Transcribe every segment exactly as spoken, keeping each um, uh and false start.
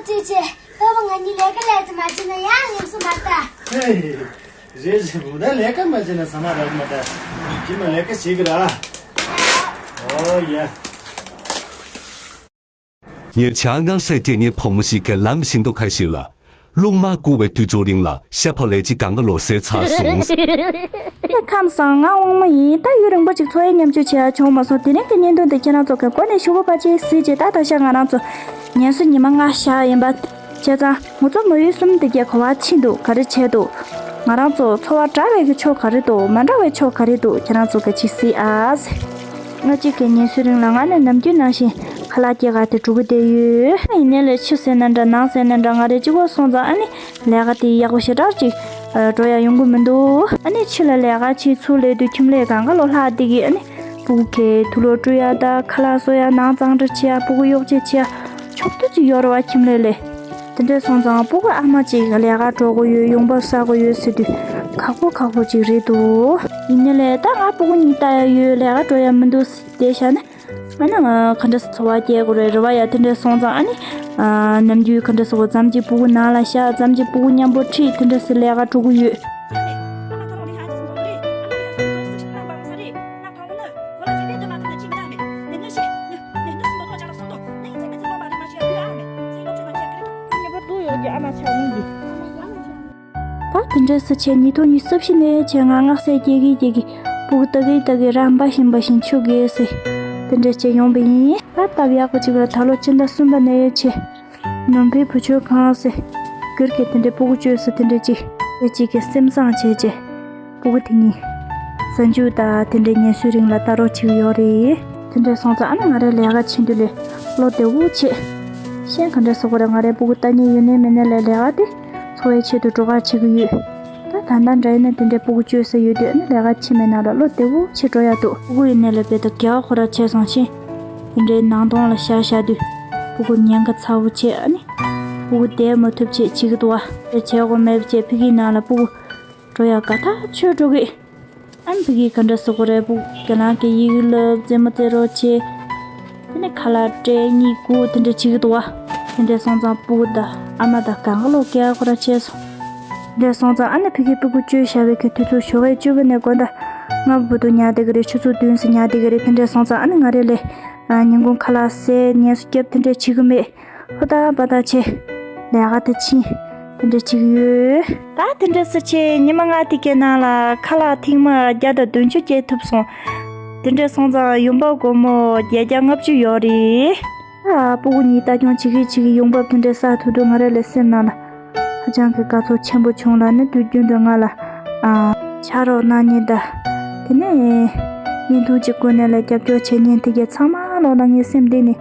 ཅེ་ཅེ། ཨ་མ། ང་གཉིས་ལས་ཀ་ལས་དུ་མ་བྱེད་ན་ཡང་ལེམ་སུ་མ་ལྟ། ཧེ། རེད་རེད། བུ་ད་ལས་ཀ་མ་བྱེད་ན་ཟ་མ་རག་མ་ལྟ། ཁྱིམ་ལ་ལས་ཀ་བྱེད་གི་ར། ཨོ་ཡ། ཉེ་ཆར་སྔ་ས་དེ་ནས་བུ་མོ་ཞིག་གིས་ལམ་བཞི་མདོ་ཁ་ཤས་ལ་རླུང་མ་བསྐུར་བའི་དུས་ཚོད་རིང་ལ་ཤ་ཕོ་ལས་ཀྱི་གང་ག་ལོ་ཟེར་ཚར་སོང་། ཁམས་བཟང་། ང་དབང་མོ་ཡིན། ད་ཡུན་རིང་པོ་ཅིག་འཚོ་བའི་ཉམས་བཅོས་བྱས་ཡ་བྱུང་མ་སོང་། དེ་རིང་གི་བརྙན་ཐུང་འདི་ཁྱེད་རང་ཚོ་གི་སྒོ་ནས་ཞུ་བ་པ་ཅེ་གཟིགས་ཅེ། ད་ད་ཤ་ང་རང་ཚོ་ཉལ་སོ་ཉི་མ་ལྔ་བཞག་ཡིན་པ། བྱས་ཙང་ང་ཚོ་མོ་ཡུལ་གསུམ་དེ་གའི་ག་པར་ཕྱིན་འདུག་ག་རེ་བྱས་འདུག་ང་རང་ཚོ་འཚོ་བ་འདྲ་བའི་གི་ཕྱོགས་ག་རེ་འདུག་མ་འདྲ་བའི་ཕྱོགས་ག་རེ་འདུག་ཁྱེད་རང་ཚོ་གི་ཅིག་གཟིགས་ཨ། ལྔ་གཅིག་གི་ཉལ་སོའི་རིང་ལ་ང་ནི་ནམ་རྒྱུན་ནང་བཞིན་ཁ་ལག་སྐྱེལ་ག་དེ་འགྲོ་གི་བསྡད་ཡོད། ཡིན་ནའི་ལས་ཕྱི་ཟེར་ན་འདྲ་ནང་ཟེར་ན་འདྲ་ང་རེ་གཅིག་པོ་སོང་ཙང་ཨ་ནི་ལས་ཀ་དེ་ཡག་པོ་ཞེ་དྲག་ཅིག་འགྲོ་ཡ་ཡོང་གི་མི་འདུག་ཨ་ནི་ཕྱི་ལ་ལས་ཀ་བྱེད་ཚུར་སླེབས་དུས་ཁྱིམ་ལས་གང་ག་ལོ་ལྷག་བསྡད་ཀྱི། ཨ་ནི་སྤུ་གུ་ཁའི་དུག་ལོག་བཀྲུ་ཡ་ད་ཁ་ལག་བཟོ་ཡ་ནང་གཙང་སྦྲ་བྱེད་ཡ་སྤུ་གུ་གཡོག་བྱེད་བྱེད་ཡ་ཕྱོགས་བསྡུས་ཅིག་ཡོད་རེད་བ། ཁྱིམ་ལས་ལས། དེ་འདྲས་སོང་ཙང་སྤུ་གུ་ཨ་མ་གཅིག་ལས་ཀ་འགྲོ་དགོས་ཡོད། ཡོང་འབབ་བསགས་དགོས་ཡོད་ཟེར་དུས་ཁག་པོ་ཁག་པོ་ཅིག་རེད་འདུག་ཡིན་ནའི་ལས་ད་ང་སྤུ་གུ་གཉིས་ལྟ་ཡ་ཡོད། ལས་ཀ་འགྲོ་ཡ་མི་འདུག་བསྡད་བཞག་ན། ཨ་ནི་ང་ག་འདྲ་སེ་འཚོ་བ་སྐྱེལ་དགོས་རེད་རེད་བ་ཡ། དེ་འདྲས་སོང་ཙང་ཨ་ནི་ཨ་ནམ་རྒྱུན་ག་འདྲ་སེ་འོ་ཙམ་གྱི་སྤུ་གུ་ནང་ལ་བཞག་ཙམ་གྱི་སྤུ་གུ་མཉམ་པོ་ཁྲིད་དེ་འདྲ་སེ་ལས་ཀ་འགྲོ་གི་ཡོད། ད་དེ་འདྲ་སེ་བྱས་ཉིས་སྟོང་ཉི་ཤུ་རྩ་བཞི་ནས་བྱས་ང་སྔགས་སྲས་སྐྱེ་གི་སྐྱེ་གི་སྤུ་གུ་ལྟ་གི་ལྟ་གི་ར་འབའ་ཞིག་འབའ་ཞིག་ཆུ་གི་སེ་དེ་འདྲ་བྱས་ཡོང་པ་ཡིན། ད་སྟབས་ཡག་པོ་ཅིག་ལ་ད་ལོ་སྤྱི་ཟླ་གསུམ་པ་ནས་བྱས་ནོར་བུའི་བུ་བཅོལ་ཁང་སེ་སྒེར་གྱི་དེ་འདྲའི་སྤུ་གུ་བཅོལ་སེ་དེ་འདྲ་ཅིག་དེ་ཅིག་གི་སེམས་བཟང་བྱས་བྱས། སྤུ་གུ་དེ་གཉིས་གཟའ་མཇུག་དང་དེ་འདྲའི་ཉལ་སོའི་རིང་ལ་ལྟ་རོགས་བྱེད་ཀྱི་ཡོད་རེད། དེ་འདྲ་སོང་ཙང་ཨ་ནི་ང་རའི་ལས་ཀ་ཕྱིན་དུས་ལས་བློ་བདེ་བོ་བྱེད། གཞན་ག་འདྲ་ཟེར་དགོས་རེད། ང་རའི་སྤུ་གུ་ལྟ་མཁན་ཡོད་ནའི་མེད་ནའི་ལས་ལས་ཀ་དེ་འཚོ་བའི་ཆེད་དུ་འགྲོ་ག་བྱེད་ཀྱི་ཡོད། ད་ད་ལྟ་འདྲ་ཡིན་ན་དེ་འདྲའི་སྤུ་གུ་བཅོལ་ས་ཡོད་དུས་ཨ་ནི་ལས་ཀ་ཕྱི་མའི་ནང་ལ་བློ་བདེ་བོ་བྱེད་འགྲོ་ཡ་འདུག་སྤུ་གུ་ཡིན་ནའི་ལས་དཔེ་ད་རྒྱགས་ཁོ་ར་བྱས་སོང་ཕྱིན། དེ་འདྲའི་ནང་སྟོང་ལ་བཞག་བཞག་དུས་སྤུ་གུ་ཉེན་ཁ་ཚ་བོ་བྱེད། ཨ་ནི་སྤུ་གུ་བསྡད་མ་ཐུབ་བྱེད་བྱེད་ཀྱི་འདུག་བ། དེ་བྱེད་དགོས་མེད་པ་བྱས་ཕ་གིའི་ནང་ལ་སྤུ་གུ་འགྲོ་ཡ་དགའ་ཐག་ཆོད་འགྲོ་གི། ཨ་ནི་ཕ་གིའི་ག་འདྲ་ཟེར་དགོས་རེད། སྤུ་གུ་ཁྱེད་རང་གི་ཡི་གེ་བསླབ་རྩེད་མོ་རྩེ་རོགས་བྱེད། དེ་ནས་ཁ་ལག་སྤྲད་གཉིད་ཁུག་དེ་འདྲ་བྱེད་ཀྱི་འདུག་བ། དེ་འདྲ་སོང་ཙང་སྤུ་གུ་དང་ཨ་མ་དང་གང་ག་ལོག་སྐྱེལ་ཁོ་ར་བྱས་སོང་། དེ་འདྲ་སོང་ཙང་ཨ་ནི་ཕ་གིའི་སྤུ་གུ་བཅོལ་བཞག་པའི་གི་དུས་ཚོད་ཞོགས་པའི་བཅུ་པ་ནས་དགོང་དག་སྔ་པོ་བར་དུ་ཉལ་བསྡད་ཀྱི་རེད། ཆུ་ཚོད་བདུན་ཙམ་ཉལ་བསྡད་ཀྱི་རེད། དེ་འདྲ་སོང་ཙང་ཨ་ནི་ང་རེ་ལས་ཉིན་གུང་ཁ་ལག་བཟས་ཉལ་སོ་རྒྱབ་དེ་འདྲ་བྱེད་ཀྱི་མེད། ཧུར་ཐག་འབད་ཐག་བྱས་ལས་ཀ་དེ་ཕྱིན་དེ་འདྲ་བྱེད་ཀྱི་ཡོད། ད་དེ་འདྲ་སེ་བྱས་ཉི་མ་ལྔ་དེ་གའི་ནང་ལ་ཁ་ལག་ཐེངས་མ་བརྒྱ་དང་བདུན་ཅུ་སྐྱེལ་ཐུབ་སོང་། དེ་འདྲ་སོང་ཙང་ཡོང་འབབ་སྒོར་མོ་བརྒྱད་བརྒྱ་ལྔ་བཅུ་ཡོད་རེད། ཨ། སྤུ་གུ་གཉིས་ལྟ་སྐྱོང་བྱེད་ཀྱི་བྱེད་ཀྱི་ཡོང་འབབ་དེ་འདྲ་བསགས་ཐུབ་དུས་ང་རེ་ལ་སེམས་ནང་ལ་ཧ་ཅང་གི་དགའ་ཚོར་ཆེན་པོ་བྱུང་ལ་ནི། དུས་རྒྱུན་དུ་ང་ལ་ཨ་ཕྱག་རོགས་གནང་མཁན་དང་དེ་ནས་བརྙན་ཐུང་གཅིག་བསྐུར་ནས་ལ་རྒྱབ་སྐྱོར་བྱེད་མཁན་དེ་གའི་ཚང་མ་ལོག་ལ་ངའི་སེམས་གཏིང་ནས་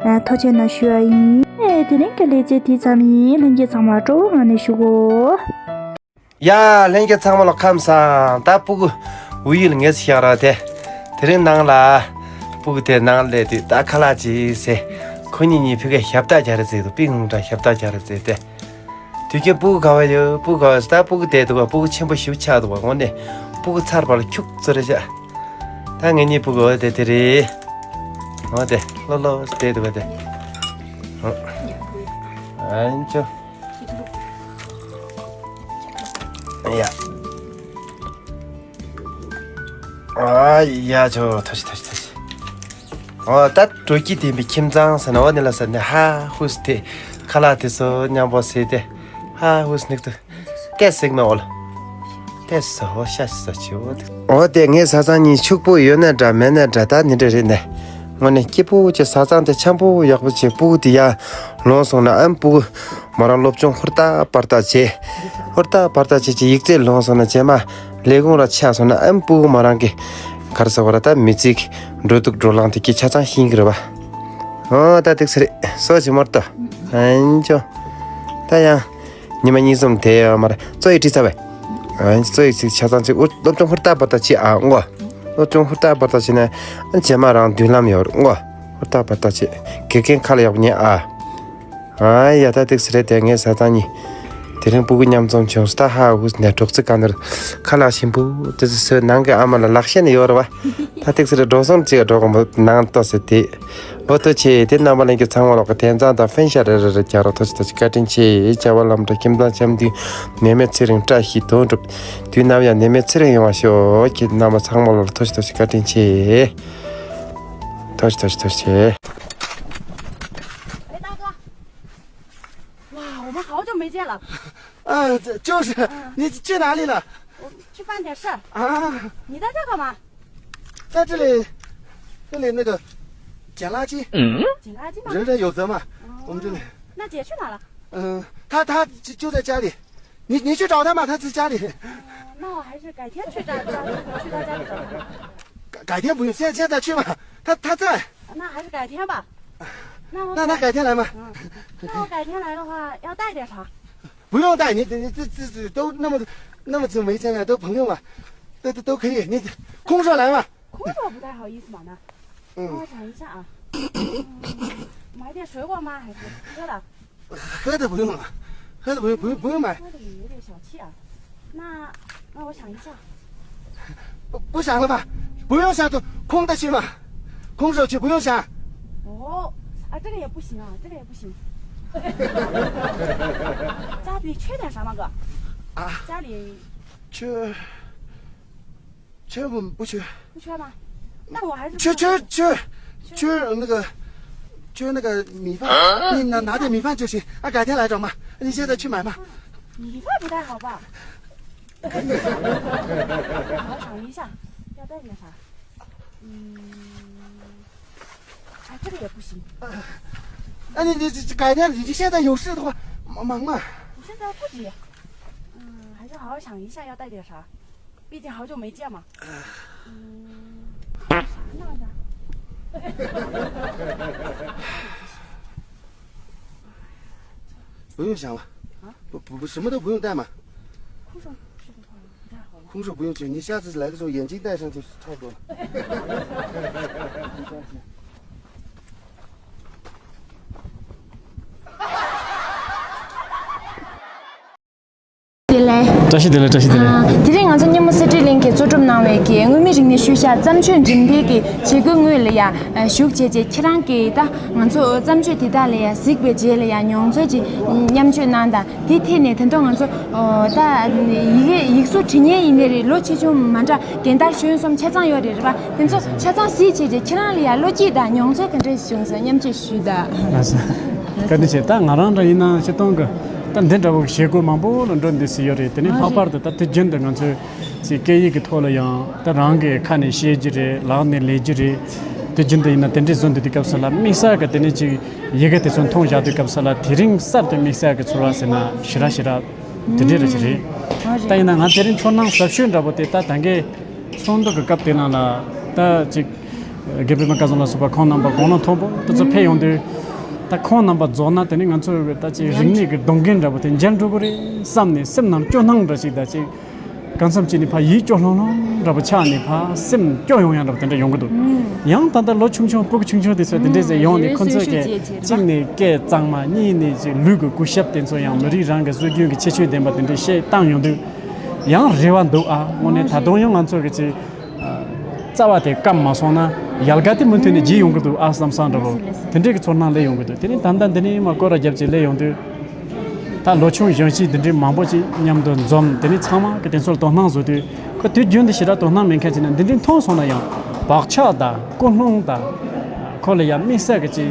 ཨ་ཐུགས་རྗེ་གནང་ཞུ་བ་ཡིན། ཨེ། དེ་རིང་གི་ལེ་ཚན་དེ་ཙམ་ཡིན། ལྷན་རྒྱས་ཚང་མ་སྤྲོ་བོ་ངང་ནས་བཞུགས་གོ། ཡ། ལྷན་རྒྱས་ཚང་མ་ལ་ཁམས་བཟང་། ད་སྤུ་གུ་དབུ་ཡུལ་ངེས་སུ་བཞག་ར་དེ། དེ་རིང་ནང་ལ་སྤུ་གུ་དེ་ནང་སླེབས་དུས་ད་ཁ་ལག་ཅིག་ཟས། ཁོ་གཉིས་གཉིས་ཕི་གའི་ཞབས་སྟེགས་རྒྱག་རེས་བྱེད་འདུག་པི་ཧུང་འདྲ་ཞབས་སྟེགས་རྒྱག་རེས་བྱེད་དེ། དུས་རྒྱུན་སྤུ་གུ་ག་བ་ཡོད། སྤུ་གུ་ག་བ་ཡོད། ད་སྤུ་གུ་བསྡད་འདུག་ག་སྤུ་གུ་ཆེན་པོ་ཞིག་ཆགས་འདུག་ག་དངོས་གནས་སྤུ་གུ་ཚར་བར་ལ་ཁྱུག་ཙམ་རེ་བཞག་ད་ངེད་གཉིས་སྤུ་གུ་འོ་དེ་དེ་རེད། འོ་དེ་ལོ་ལོ་བསྡད་འདུག་ག་དེ། ཨ་ཅོ། ཡ། ཨ་ཡ་ཅོ། ཐོ་ཤི་ཐོ་ཤི་ཐོ་ཤི། འོ་ད་དྲོ་སྐྱིད་ལྡན་པའི་ཁྱིམ་ཚང་ཟེར་ན་འོ་ནི་ལ་ཟེར་ནས་ཧ་ཧུས་དེ་ཁ་ལག་དེ་ཚོ་མཉམ་པོ་ཟས་ཏེ་ཧ་ཧུས་ནིག་ཏུ་ཏེ་ཟིག་ན་འོ་ལ་ཏེ་ཟ་འོ་ཤ་ཟ་ཆེ་འོ་དེ། འོ་དེ་ངའི་བཟའ་ཚང་གཉིས་ཕྱུག་པོ་ཡོད་ན་འདྲ་མེད་ན་འདྲ་ད་ནི་འདྲ་རེད་ནས། དངོས་གནས་སྐྱིད་པོ་བྱས། བཟའ་ཚང་དེ་འཆམ་པོ་ཡག་པོ་བྱས། སྤུ་གུ་དེ་ཡར་ལོངས་སོང་ན་ཨམ་སྤུ་གུ་མོ་རང་སློབ་སྦྱོང་ཧུར་ཐག་པར་ཐག་བྱས། ཧུར་ཐག་པར་ཐག་བྱས་ཀྱི་ཡིག་ཚད་ལོངས་སོང་ན་རྗེས་མ་ལས་ཁུངས་ལ་ཆགས་སོང་ན་ཨམ་སྤུ་གུ་མོ་རང་གི་ག་རེ་ཟེར་བ་ར་ད་མི་ཚེ་གི་འགྲོ་འདུག་འགྲོ་ལངས་དེ་གི་ཆ་ཚང་ཤེས་ཀྱི་རེད་བ། ཨོ་ད་ཏིག་སེ་རེད། སོ་ཅི་མོར་ཏོ། ཨན་ཅོ། ད་ཡང་ཉི་མ་གཉིས་གསུམ་དེ་ཡོད་མ་རེད། ཙོ་ཡི་བྲིས་ཚར་བས། ཨན་ཙོ་ཡི་ཚིག་ཆ་ཚང་ཅིག་སློབ་སྦྱོང་ཧུར་ཐག་པར་ཐག་བྱེད་ཨ་ངོ་། སློབ་སྦྱོང་ཧུར་ཐག་པར་ཐག་བྱེད་ན་རྗེས་མ་རང་མདུན་ལམ་ཡོད་རེད་ངོ་། ཧུར་ཐག་པར་ཐག་བྱེད། དགེ་རྒན་ཁ་ལ་ཡག་པོ་ཉན་ཨ། ཨ་ཡ་ད་ཏིག་སེ་རེད་དེ། ངའི་བཟའ་ཚང་གཉིས་ དེ་རིང་སྤུ་གུ་མཉམ་འཛོམས་བྱུང་སྟ་ཧ་ཧུ་ནས་གྲོགས་ཚིག་ག་ནར་ཁ་ལག་ཞིམ་པོ་དེ་ཚོ་བཟོས་ནང་གི་ཨ་མ་ལ་ལག་ཤེས་ནས་ཡོད་ར་བ། ད་ཏིག་སེ་རེ་འགྲོ་སོང་ཅིག་འགྲོ་གོ་མོ་ནང་ལྟོ་ཟེར་ཏེ། འོ་ཏོ་ཆེ་དེ་རྣམ་པ་ལྷན་རྒྱས་ཚང་མ་ལོག་གི་དན་ཚང་དང་ཧྥན་ཤ་རེ་རེ་རེ་རྒྱག་རོགས་ཐོ་ཆེ་ཐོ་ཆེ་བཀའ་དྲིན་ཆེ། བྱ་བ་ལམ་འགྲོ་ཁྱིམ་ཚང་འཆམ་མཐུན་ནད་མེད་ཚེ་རིང་བཀྲ་ཤིས་དོན་འགྲུབ། དུས་ནམ་ཡང་ནད་མེད་ཚེ་རིང་ཡོང་བ་ཤོག་ཁྱེད་རྣམ་པ་ཚང་མ་ལོག་ཐོ་ཆེ་ཐོ་ཆེ་བཀའ་དྲིན་ཆེ། ཐོ་ཆེ་ཐོ་ཆེ་ཐོ་ཆེ། 哇，我们好久没见了。 啊，这就是，你去哪里了？我去办点事儿。啊，你在这干嘛？在这里，这里那个捡垃圾。捡垃圾吗？人人有责嘛，哦，我们这里。那姐去哪了？嗯，她她就就在家里，你你去找她嘛，她在家里。哦，那我还是改天去她家里，去她家里找她。改改天不用，现在现在去嘛，她她在。那还是改天吧。那我改那那改天来嘛。嗯，那我改天来的话，要带点啥？ 不用带，你你这这这都那么那么久没见了，都朋友嘛，都都都可以，你空手来嘛。空手不太好意思嘛，那。嗯，让我想一下啊。嗯，买点水果吗？还是喝的？喝的不用了，喝的不用不用不用买。喝的也有点小气啊。那那我想一下。不不想了吧？不用想，都空的去嘛，空手去，不用想。哦，啊，这个也不行啊，这个也不行。家里缺点啥吗，哥？啊，家里缺缺不不缺，不缺吗？那我还是不缺缺缺缺那个缺那个米饭，你拿拿点米饭就行。啊，改天来找嘛，你现在去买吧。米饭不太好吧？我想一下，要带点啥？嗯，哎，这个也不行。哎，你你你改天你现在有事的话，忙忙嘛。我现在不急。嗯，还是好好想一下要带点啥，毕竟好久没见嘛。嗯，啥呢？不用想了，啊？不不不，什么都不用带嘛。空手去的话不太好了。空手不用去，你下次来的时候眼镜戴上就差不多了。 བདེ་ལེགས། བཀྲ་ཤིས་བདེ་ལེགས། བཀྲ་ཤིས་བདེ་ལེགས། ཨ། དེ་རིང་ང་ཚོ་སྙེ་མོ་གསེར་ཁྲིར་གླིང་གིས་གཙོ་སྒྲུབ་གནང་བའི་གི་མངོན་མིན་རིག་གནས་ཤུལ་བཞག་བརྩམས་ཆོས་འགྲེམས་སྟོན་གྱི་བྱེད་སྒོའི་ངོས་ལ་ཡ་ཞུགས་བྱས་རྗེས་ཁྱེད་རང་གིས་ད་ང་ཚོ་བརྩམས་ཆོས་དེ་དག་ལ་ཡ་གཟིགས་པའི་རྗེས་ལ་ཡ་མྱོང་ཚོར་ཅིག་མཉམ་སྤྱོད་གནང་དང་། དེ་ཐད་ནས་ད་དུང་ང་ཚོ་ད་ཡི་གེ་ཡིག་གཟུགས་འབྲི་མཁན་ཡིན་ནའི་རེད། ལོ་ཆེ་ཆུང་མ་འདྲ་རྒན་དར་གཞོན་གསུམ་ཆ་ཚང་ཡོད་རེད། རེད་པ། དེ་ཚོ་ཆ་ཚང་གཟིགས་བྱས་རྗེས་ཁྱེད་རང་ལ་ཡ་བློ་སྐྱེད་དང་མྱོང་ཚོར་ག་འདྲ་བྱུང་སོང་། མཉམ་སྤྱོད་ཞུས་དང་། ལགས་སོ། བཀའ་དྲིན་ཆེ། ད་ང་རང་འདྲ་ཡིན་ན་སྤྱིར་བཏང་གི་ད་འདི་འདྲ་བོ་བྱེད་སྒོ་མང་པོ་ལ་འགྲོ་འདོད་སྲིད་ཡོད་རེད། དེ་ནས་ལྷག་པར་དུ་ད་དུས་རྒྱུན་དུ་ང་ཚོས་ཅིག་སྐད་ཡིག་གི་ཐོག་ལ་ཡང་ད་རང་གི་ཁ་ནས་བཤད་རྒྱུ་རེད། ལག་ནས་ལས་རྒྱུ་རེད། དུས་རྒྱུན་དུ་ཡིན་ན་དེ་འདྲས་བཟོ་འདོད་དུས་སྐབས་སུ་ལ་དམིགས་བསལ་གི་དེ་ནས་ཅིག་ཡི་གེ་དེ་ཚོ་མཐོང་བཞག་དུས་སྐབས་སུ་ལ་དེ་རིང་གསར་དུ་དམིགས་བསལ་གི་ཚོར་བ་ཟེར་ན་ཞེ་དྲག་ཞེ་དྲག་དེ་འདྲས་རེད་ཅིག་རེད། ཨ་རེད། ད་ཡིན་ན་ང་དེ་རིང་ཚོར་སྣང་ཟབ་ཤོས་འདྲ་པོ་དེ་ད་ད་གའི་ཚོགས་འདུ་གི་སྐབས་དེ་ནང་ལ་ད་ཅིག་དགེ་འཕེལ་པ་སྐལ་བཟང་ལ་སོགས་པ་ཁོང་རྣམ་པ་དགུང་ལོ་མཐོ་པོ་དེ་ཚོ་ཕེབས་ཡོང་དུས། ད་ཁོང་རྣམ་པ་རྫོགས་ན་དེ་ནི་ང་ཚོ་གི་ད་ཅིག་རིག་གནས་ཀྱི་སྡོང་རྒན་འདྲ་པོ་དེ་མཇལ་འགྲོ་གི་རེད་བསམ་ནས་སེམས་ནང་སྐྱོ་སྣང་འདྲ་ཞིག་ད་ཅིག་གང་འཚམ་ཅིག་ནི་ཕ་ཡིད་སྐྱོ་ལྷུང་ལྷུང་འདྲ་པོ་ཆགས་ནས་ཕ་སེམས་སྐྱོ་ཡོང་ཡང་འདྲ་པོ་དེ་འདྲ་ཡོང་གི་འདུག། ཡང་ད་ལྟ་ལོ་ཆུང་ཆུང་སྤུ་གུ་ཆུང་ཆུང་དེ་ཚོ་དེ་འདྲས་ཟེར་ཡོང་ནས་ཁོ་ཚོས་ཀྱི་གཅིག་ནས་སྐད་གཙང་མ། གཉིས་ནས་ཅིག་ལུས་ཀྱི་གུས་ཞབས་དེ་ཚོ་ཡང་མི་རིགས་རང་གི་སྲོལ་རྒྱུན་གྱི་ཁྱད་ཆོས་ལྡན་པ་དེ་འདྲས་བཤད་བཏང་ཡོང་དུས་ཡང་རེ་བ་འདུག། ཨ་དངོས་གནས་ད་དུང་ཡང་ང་ཚོ་གི་ཅིག་རྩ་བ་དེ་སྐམ་མ་སོང་ན་ཡལ་ག་དེ་མུ་མཐུད་ནས་རྒྱས་ཡོང་གི་འདུག་ཨ་བསམ་བསམ་འདྲ་པོ་དེ་འདྲས་ཀྱི་ཚོར་སྣང་སླེབས་ཡོང་གི་འདུག། དེ་ནས་ད་ལྟ་འདི་ནས་མ་སྐོར་ར་རྒྱབ་ཅིག་སླེབས་ཡོང་དུས། ད་ལོ་ཆུང་གཞོན་སྐྱེས་འདི་འདྲའི་མང་པོ་ཅིག་མཉམ་དུ་འཛོམས། དེ་ནས་ཚང་མ་གི་དེ་ཚོར་དོ་སྣང་བཟོ་དུས་ཁོ་དུས་རྒྱུན་དུ་ཞེ་དྲག་དོ་སྣང་མེད་མཁན་ཅིག་ན་འདི་འདྲའི་མཐོང་སོང་ན་ཡང་བག་ཆགས་དང་ཀུན་སློང་དང་ཁོ་ལ་ཡང་དམིགས་བསལ་གྱི་ཅིག་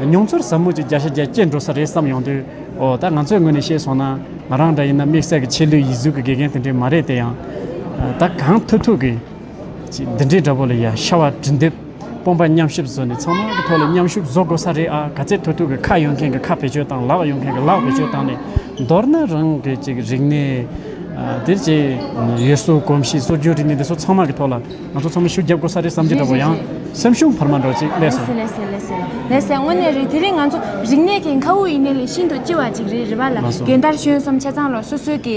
མྱོང་ཚོར་ཟབ་མོ་ཅིག་བརྒྱ་ཆ་བརྒྱ་སྐྱེ་འགྲོ་ས་རེད་བསམ་ཡོང་དུས། ཨོ་ད་ང་ཚོའི་ངོས་ནས་བཤད་སོང་ན་ང་རང་འདྲ་ཡིན་ན་དམིགས་བསལ་གྱི་ཆེད་ལས་ཡིག་གཟུགས་ཀྱི་དགེ་རྒན་དེ་འདྲའི་མ་རེད་དེ། ཡང་ད་གང་ཐུབ་ཐུབ་ཀྱིས་ཅིག་འདི་འདྲའི་འདྲ་པོ་ལ་ཡ་ཤ་བ་འབྲི་འདེབས་དཔུང་པ་མཉམ་གཤིབ་བཟོས་ནས་ཚང་མ་གི་ཐོག་ལ་མཉམ་ཞུགས་བཟོ་དགོས་ས་རེད། ཨ་ག་ཚད་ཐུབ་ཐུབ་ཀྱིས་ཁ་ཡོད་མཁན་གྱིས་ཁ་བེད་སྤྱོད་བཏང་། ལག་ཡོད་མཁན་གྱིས་ལག་བེད་སྤྱོད་བཏང་ནས། མདོར་ན་རང་གི་ཅིག་རིག་གནས་ དེར་ཅེས་ཡུལ་སྲོལ་གོམས་གཤིས་སྲོལ་རྒྱུན་རིག་གནས་འདི་ཚོ་ཚང་མ་གི་ཐོག་ལ་ང་ཚོ་ཚང་མ་ཤུགས་རྒྱབ་དགོས་ས་རེད་བསམ་གྱི་འདྲ་པོ། ཡང་སེམས་ཤུགས་འཕར་མ་འགྲོ་ཅིག་ལས་སོང་། ལགས་སེ་ལགས་སེ་ལགས་སེ་ལགས་སེ། དངོས་གནས་རེད། དེ་རིང་ང་ཚོ་རིག་གནས་ཀྱི་མཁའ་དབུགས་ཡིན་ནའི་ལས་ཤིན་ཏུ་ལྕི་བ་ཅིག་རེད། རེད་པ་ལ། ལགས་སོ། རྒན་དར་གཞོན་གསུམ་ཆ་ཚང་ལ་སོ་སོའི་གི་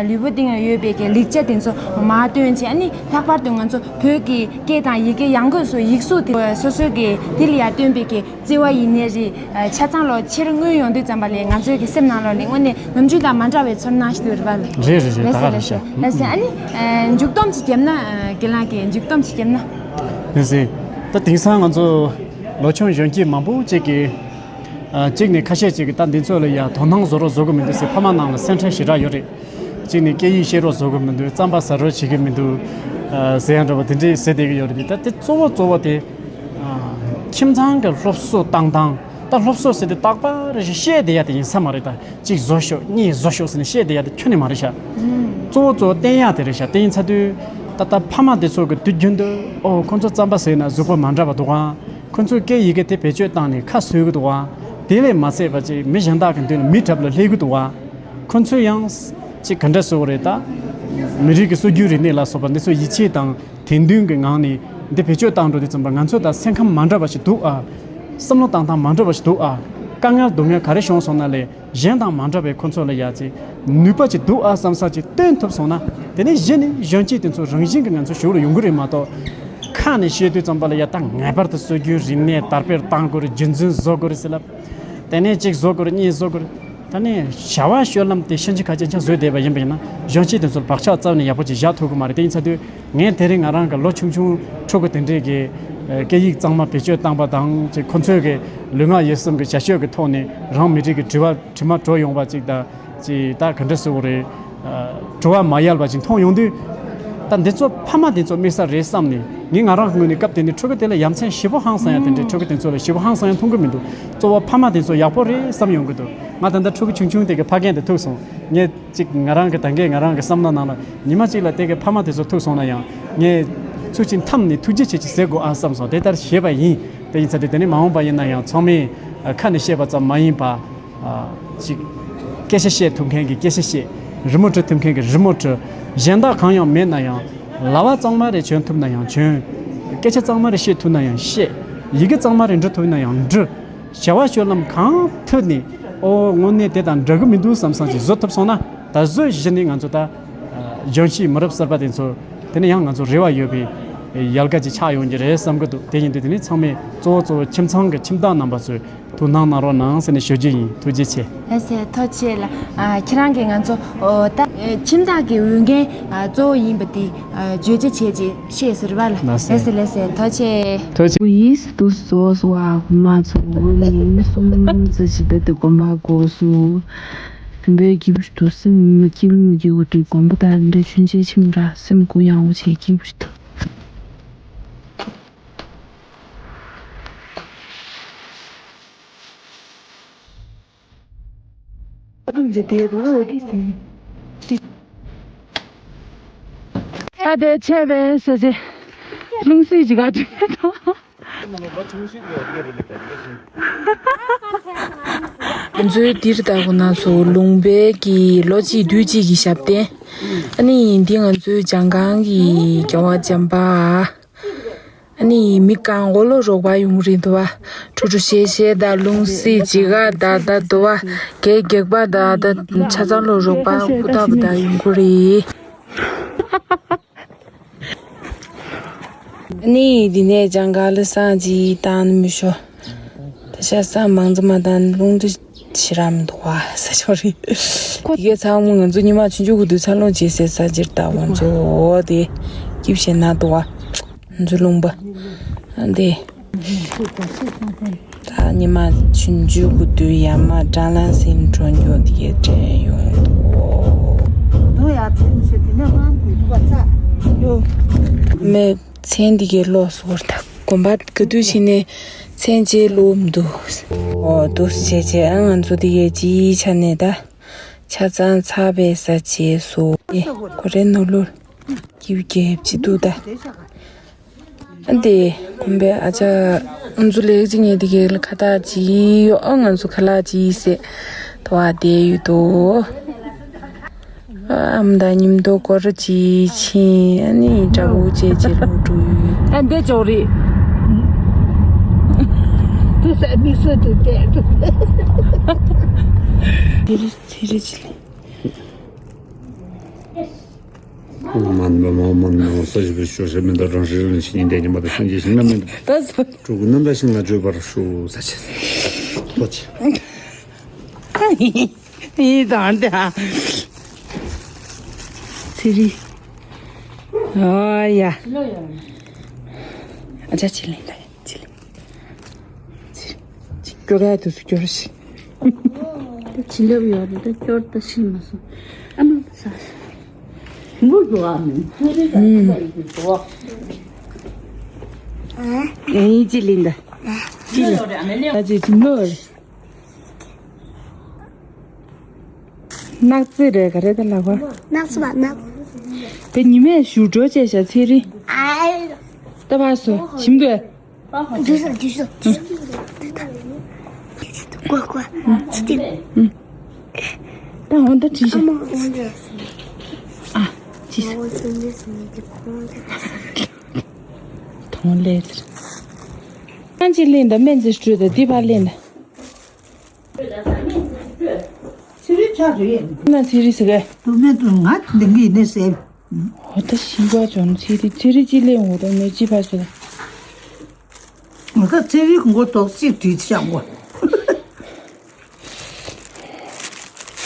ལུས་པོ་སྟེང་ལ་ཡོད་པའི་གི་ལེགས་ཆ་དེ་ཚོ་མར་བཏོན་བྱས། ཨ་ནི་ལྷག་པར་དུ་ང་ཚོ་བོད་ཀྱི་སྐད་དང་ཡི་གེ་ཡང་སྒོས་སུ་ཡིག་གཟུགས་དེ་སོ་སོའི་གི་དེ་ལ་ཡར་བཏོན་པའི་གི་བརྩེ་བ་ཡིན་ནའི་རེད། ཆ་ཚང་ལོ་ཕྱིར་མངོན་ཡོང་དུས་ཙམ་པ་ལས་ང་ཚོའི་གི་སེམས་ནང་ལོགས་ནས་དངོས་གནས་ནམ་རྒྱུན་དང་མ་འདྲ་བའི་ཚོར་སྣང་ཞིག་ཡོད་རེད་པ། རེད་རེད་རེད། ད་ག་རེད་ཤག། ལགས་སེ། ཨ་ནི་མཇུག་སྡོམ་ཅིག་བརྒྱབ་ན། རྒན་ལགས་ཀྱིས་མཇུག་སྡོམ་ཅིག་བརྒྱབ་ན། ལགས་སེ། ད་དེང་སང་ང་ཚོ་ལོ་ཆུང་གཞོན་སྐྱེས་མང་པོ་ཅིག་གིས་གཅིག་ནས་ཁ་ཤས་ཅིག་གིས་ད་འདི་ཚོ་ལ་ཡ་དོ་སྣང་བཟོ་རོགས་བཟོ་གི་མི་འདུག་ཟེར། ཕ་མ་ནང་ལ་སེམས་ཁྲལ་ཞེ་དྲག་ཡོད་རེད། གཅིག་ནས་སྐད་ཡིག་ཤེས་རོགས་བཟོ་གི་མི་འདུག་རྩམ་པ་ཟ་རོགས་བྱེད་གི་མི་འདུག་ཟེར་ཡང་འདྲ་པོ་དེ་འདྲས་ཟེར་བསྡད་གི་ཡོད་རེད། ད་དེ་གཙོ་བོ་གཙོ་བོ་དེ་ཁྱིམ་ཚང་གི་སློབ་གསོ་བཏང་སྟངས། ད་སློབ་གསོ་ཟེར་དུས་རྟག་པར་བཤད་བསྡད་ཡ་དེ་ཡིན་ས་མ་རེད། ད་གཅིག་བཟོ་ཤོག་གཉིས་བཟོ་ཤོག་ཟེར་ནས་བཤད་བསྡད་ཡ་དེ་ཁྱོན་ནས་མ་རེད་ཤག། གཙོ་བོ་གཙོ་བོ་བསྟན་ཡ་དེ་རེད་ཤག། དེ་ཡིན་ཚར་དུས་ད་ལྟ་ཕ་མ་དེ་ཚོ་གི་དུས་རྒྱུན་དུ་ཨོ་ཁོ་ཚོ་རྩམ་པ་ཟོས་ན་གཟུགས་པོ་མ་འདྲ་བ་འདུག་ག་ཁོ་ཚོས་སྐད་ཡི་གེ་དེ་བེད་སྤྱོད་བཏང་ནས་ཁ་བཟོས་གི་འདུག་ག་དེ་ལས་མ་ཚད་པ་ཅིག་མི་གཞན་དག་གི་མདུན་ལ་མིའི་གྲལ་ལ་སླེབས་གི་འདུག་ག་ཁོ་ཚོས་ཡང་ཅིག་ག་འདྲ་ཟེར་དགོས་རེད། ད་མི་རིགས་ཀྱི་སྲོལ་རྒྱུན་རིག་གནས་ལ་སོགས་པ་འདི་ཚོ་ཡིད་ཆེས་དང་དད་འདུན་གྱི་ངང་ནས་འདི་བེད་སྤྱོད་བཏང་འགྲོ་དུས་ཙམ་པ་ང་ཚོ་དང་སེམས་ཁམས་མ་འདྲ་བ་ཞིག་འདུག་ཨ། བསམ་བློ་བཏང་སྟངས་མ་འདྲ་བ་ཞིག་འདུག་ཨ། དཀའ་ངལ་སྡུག་བསྔལ་ག་རེ་བྱུང་སོང་ན་ལས་གཞན་དང་མ་འདྲ་བའི་ཁོ་ཚོ་ལ་ཡ་ཅིག་ནུས་པ་ཅིག་འདུག་ཨ་བསམ་ས་ཅིག་སྟོན་ཐུབ་སོང་ན། དེ་ནས་གཞི་ནས་གཞོན་སྐྱེས་དེ་ཚོ་རང་བཞིན་གྱིས་ང་ཚོ་གཞུག་ལ་ཡོང་གི་རེད་མ་གཏོགས། ཁ་ནས་བཤད་དུས་ཙམ་པ་ལ་ཡ་ད་ངེས་པར་དུ་སྲོལ་རྒྱུན་རིག་གནས་དར་སྤེལ་གཏང་དགོས་རེད། རྒྱུན་འཛིན་བཟོ་དགོས་རེད་ཟེར་ལབ། དེ་ནས་གཅིག་བཟོ་དགོས་རེད། གཉིས་བཟོ་དགོས་རེད། ད་ནས་བྱ་བ་སྤྱོད་ལམ་དེ་ཕྱིན་ཅི་ཁ་ཅན་ཆ་བཟོས་བསྡད་པ་ཡིན་པ་ཡིན་ན་གཞོན་སྐྱེས་དེ་ཚོར་བག་ཆགས་རྩ་བ་ནས་ཡག་པོ་ཅིག་བཞག་ཐུབ་ཀྱི་མ་རེད། དེ་ཡིན་ཚར་དུས་ངས་དེ་རིང་ང་རང་གི་ལོ་ཆུང་ཆུང་ཕྲུ་གུ་དེ་འདྲས་ཀྱི་སྐད་ཡིག་གཙང་མ་བེད་སྤྱོད་བཏང་པ་དང་ཅིག་ཁོ་ཚོས་ཀྱི་ལུས་ངག་ཡིད་གསུམ་གྱི་བྱ་སྤྱོད་ཀྱི་ཐོག་ནས་རང་མི་རིགས་ཀྱི་དྲི་བ་དྲི་མ་དྲོ་ཡོང་བ་ཅིག་དང་། ཅིག་ད་ག་འདྲ་ཟེར་དགོས་རེད། དྲི་བ་མ་ཡལ་བ་ཅིག་མཐོང་ཡོང་དུས། ད་འདི་ཚོ་ཕ་མ་དེ་ཚོ་དམིགས་ས་རེད་བསམ་ནས་ངས་ང་རང་གི་ངོས་ནས་སྐབས་དེ་ནས་ཕྲུ་གུ་དེ་ལ་ཡ་མཚན་ཞེ་པོ་ཧང་སང་ཡ་དེ་འདྲའི་ཕྲུ་གུ་དེ་ཚོ་ལ་ཞེ་པོ་ཧང་སང་ཡ་མཐོང་གི་མི་འདུག་གཙོ་བོ་ཕ་མ་དེ་ཚོ་ཡག་པོ་རེད་བསམ་ཡོང་གི་འདུག་ང་ད་ལྟ་ཕྲུ་གུ་ཆུང་ཆུང་དེ་གི་ཕ་རྒན་དེ་ཐུག་སོང་། ངས་ཅིག་ང་རང་གི་ད་གིན་ང་རང་གི་བསམ་བློ་ནང་ལ་ཉི་མ་གཅིག་ལ་དེ་གི་ཕ་མ་དེ་ཚོ་ཐུག་སོང་ན་ཡང་ངས་ཚུར་ཕྱིན་འཐམས་ནས་ཐུགས་རྗེ་ཆེ་ཆེ་ཟེར་དགོས་ཨ་བསམ་སོང་། དེ་ལྟར་བྱས་པ་ཡིན། དེ་ཡིན་ཚར་དུས་དེ་ནས་མ་འོངས་པ་ཡིན་ན་ཡང་ཚང་མས་ཁ་ནས་བཤད་པ་ཙམ་མ་ཡིན་པ། ཅིག་སྐད་ཆ་བཤད་ཐུབ་མཁན་གྱི་སྐད་ཆ་བཤད། རི་མོ་འབྲི་ཐུབ་མཁན་གྱི་རི་མོ་འབྲི། གཞན་དག་གང་ཡང་མེད་ན་ཡང་ལྭ་བ་གཙང་མ་རེ་གྱོན་ཐུབ་ན་ཡང་གྱོན། སྐད་ཆ་གཙང་མ་རེ་བཤད་ཐུབ་ན་ཡང་བཤད། ཡི་གེ་གཙང་མ་རེ་འབྲི་ཐུབ་ན་ཡང་འབྲི། བྱ་བ་སྤྱོད་ལམ་གང་ཐད་ནས་ཨོ་དངོས་གནས་དེ་དང་འདྲ་གི་མི་འདུག་བསམ་བསམ་ཅིག་བཟོ་ཐུབ་སོང་ན། ད་གཟོད་གཞི་ནས་ང་ཚོ་ད་ལྗོངས་ཕྱིའི་མི་རབས་གསར་པ་དེ་ཚོ་དེ་ནས་ཡང་ང་ཚོ་རེ་བ་ཡོད་པའི་ཡལ་ག་ཅིག་ཆགས་ཡོང་གི་རེད་བསམ་གི་འདུག་དེ་ཡིན་དུས་དེ་ནས་ཚང་མས་གཙོ་བོ་གཙོ་བོ་ཁྱིམ་ཚང་གི་ཁྱིམ་བདག་རྣམ་པ་ཚོས་ཐུགས་སྣང་གནང་རོགས་གནང་ཟེར་ནས་ཞུ་རྒྱུ་ཡིན། ཐུགས་རྗེ་ཆེ། ལགས་སེ། ཐུགས་རྗེ་ཆེ་ལགས། ཨ། ཁྱེད་རང་གིས་ང་ཚོ་ཨོ་ད་ཁྱིམ་བདག་གི་འོས་འགན་ཨ་གཙོ་བོ་ཡིན་པ་དེ་ཨ་བརྗོད་བྱ་བྱས་རྗེས་བཤད་ཟེར་བ་ལ། ལགས་སེ། ལགས་སེ་ལགས་སེ། ཐུགས་རྗེ་ཆེ། ཐུགས་རྗེ་ཆེ། ཡིས་དུ་སོ་སོ་བ་མ་ཚོ་ནི་སུམ་ཙི་ཞི་བདེ་དུ་གོམ་པ་གོ་སུ། བོད་ཀྱི་བུ་དུ་སེམས་མི་སྐྱིད་མི་སྐྱིད་དུ་གོམ་པ་དང་འདྲ་ཆུན་ཆེ་ཁྱིམ་ར་སེམས་གུ་ཡང་བོ་ཆེ་སྐྱིད་བུ་དུ། ད་དེ་ཆེ་བའི་ས་ཆེ་ལུང་སྲིད་ཅིག་ག་དུས་ཐོག་ང་ཚོའི་འདིར་ལྟ་བུ་ན་ཚོ་ལུང་པའི་གི་ལོ་གཅིག་དུས་གཅིག་གི་ཞབས་བརྟན། ཨ་ནི་འདི་ང་ཚོའི་བྱང་ཁང་གི་རྒྱལ་བ་བྱམས་པ། ཨ་ནི་མི་གང་གོ་ལོ་རོགས་པ་ཡོང་རེད་འདུག་བ། ཁྲུ་ཁྲུ་ཤེ་ཤེ་ད་ལུང་སྲིད་ཅི་ག་ད་ད་འདུག་བ། གེ་གེག་པ་ད་ད་ཆ་ཚང་ལོ་རོགས་པ་ཧུ་ད་བུ་ད་ཡོང་གོ་རེད། ཨ་ནི་འདི་ནས་ལྗང་ག་ལི་སང་ཅི་དང་མི་ཤོ། ད་ཤ་ས་མང་ཙམ་མ་དང་ལུང་དུ་ཤི་ར་མི་འདུག་བ་ས་ཆོ་རེད། ཁོ་དེ་གའི་ཚང་མ་ང་ཚོ་ཉི་མ་ཆུང་ཆུང་གི་དུས་ཚ་ལོང་བྱེད་སའི་ས་ཇིར་ལྟ་བ་ཚོ་འོ་དེ་སྐྱིབས་བྱེད་ན་འདུག་བ། ང་ཚོ་ལུང་པ་འདི་ད་ཉི་མ་ཆུང་ཆུང་གི་དུས་ཡ་མ་དྲ་ལན་སིན་གྲོན་ཡོད་དེ་དྲན་ཡོང་འདུག་དུ་ཡ་ཚིམ་སེ་དེ་ནས་མང་གི་འདུག་བ་ཚ་ཡོད་མེད། མཚན་འདི་གའི་ལོ་སོར་ཐག་གོམ་པ་ག་དུས་ཕྱིན་ནས་མཚན་བཅས་ལོ་མི་འདུག་ཨོ་འདུག་བྱས་བྱས་ཨ་ང་ཚོ་འདི་གའི་སྤྱིའི་ཆ་ནས་ད་ཆ་ཚང་ཚ་བའི་ས་བྱས་སོ། ཨེ་ཁོ་རེ་ནོར་ལོར་ཀྱིབ་རྒྱལ་ཕྱི་འདུག་ད། ཨ་འདི་གོམ་པའི་ཨ་ཅག་ང་ཚོ་ལེགས་ཅི་ངས་འདི་གའི་ཁ་ཐག་ཅི་ཡོད་ཨ་ང་ཚོ་ཁ་ལག་ཅི་ཟེ་དོ་ཨ་དེ་ཡོད་དོ། ཨ་མ་དང་མཉམ་དུ་སྐོར་ཅིག་ཕྱིན། ཨ་ནི་དྲ་འབུ་བཅས་བྱས་ལོག་འགྲོ་ཡོད། ཨ་འདི་ཅོག་རེད། དུ་ས་མི་སུ་དུ་བལྟས་དུ། ཚེ་རིང་ཚེ་རིང་ཅི་ལེ། མ་མ་མ་མ་ས་ཞིག་པའི་ཤོ་ཤ་མི་འདྲ་རང་ཤི་རང་ཤི་ཉིན་དེ་ཉི་མ་དང་སངས་རྒྱས་ཤིང་ན་མི་འདུག་ད་སོ། ཕྲུ་གུ་རྣམ་པ་ཤིང་ལ་བརྗོད་པར་ཤོག་ས་ཆེ། ལོ་ཆེ། ཡིན་དང་དེ་ཨ། ཚེ་རིང་། ཨོ་ཡ། ཨ་ཅག་ཅི་ལེན་ད་ཅི་ལེན། ཅི་ཅི་སྐྱོ་ག་དུས་སུ་སྐྱོར་ཞིག་བྱིན་རླབས་ཡོད་རེད་ད་སྐྱོར་ད་ཤི་མ་སོང་། ཨ་མ་ས་ས། ཞིམ་པོ་འདུག་ཨ་མི། ཚེ་རིང་ད་ཨུམ། ཞིམ་པ་ཡིན་གྱི་འདུག་ཨེ་ཡིན་ཅི་ལེན་ད། ཅི་ལེན་ད་ཅི་ཅི་མོ་རེད། ནག་རྩི་རེད་ག་རེ་ད་ལག་པ། ནག་རྩི་བ་ནག་དེ་ཉི་མས་བཞུར་འགྲོ་བྱས་ཤག་ཚེ་རིང་། ཨའི། ད་བ་སོ་ཞིམ་འདོད། འཇུ་སོ་འཇུ་སོ། ཀོ་ཀོ། ཚི་ཏི། ད་འོ་ད་བྲིས་ཤག་ཨ་མ་འོ་འདྲ། ཨ་ཅི་སོ། འོ་འདྲ་སོ་ནི་དེ་ཁོང་འདྲ། ཐོང་ལེ་ཟེར། ཁྱེད་ཅིག་ལེན་ད་སྨན་རྩི་སྤྲོད་ད་འདི་ཕར་ལེན་ད། ཚེ་རིང་ཆགས་རེད། ང་ཚེ་རིང་ཟེར་གས། དུ་མེད་དུ་ང་འདི་གི་ནས་ཟེར། འོ་ད་ཞིམ་པ་བྱུང་ཚེ་རིང་ཚེ་རིང་ཅི་ལེན་འོ་ད་མེ་ཅི་ཕ་ཟེར། འོ་ད་ཚེ་རིང་མགོ་ཏོག་ཅིག་བྲིས་ཤག་གོ།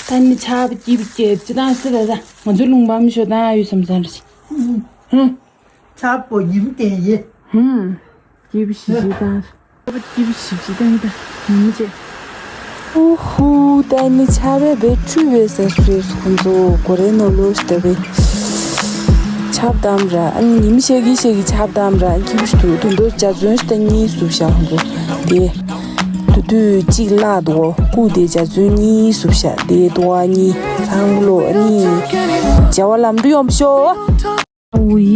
ད་ནི་ཆར་པ་སྐྱིད་པ་སྐྱེ་ཅི་དང་ཟེར་ད་ང་ཚོ་ལུང་པ་མི་ཤོ་དང་ཨ་ཡོད་བསམ་བསམ་རེད། ཧུམ། ཆར་པོ་ཉིམ་བསྟན་ཡེ། ཧུམ། སྐྱིད་པོ་ཞིག་ཞིག་དང་། སྐྱིད་པོ་ཞིག་ཞིག་དང་ད་ཉིན་བྱེད། ཨུ་ཧུ། ད་ནི་ཆར་པས་བྲུས་པའི་ས་སོས་ཁོང་ཚོ་གོ་རེ་ནོ་ལོ་ཞིག་ད་བས། ཆར་པ་དམ་ར་ཨ་ནི་ཉིམ་ཤེག་གི་ཤེག་གི་ཆར་པ་དམ་ར་ཨ་ནི་སྐྱིད་པོ་ཞིག་འདུག་དུ་འདོད་འཇའ་ཚོན་ཞིག་ད་གཉིས་སུབ་ཤག་ཁོང་ཚོ་དེ། དུ་དུ་གཅིག་བརླག་འདུག་ཀུ་དེ་འཇའ་ཚོན་གཉིས་སུབ་ཤག་དེ་དུ་ཨ་གཉིས་ཚང་མ་ལོ་ཨ་ནི་བྱ་བ་ལམ་དུ་ཡོང་ཤོག་ཨུ་ཡི།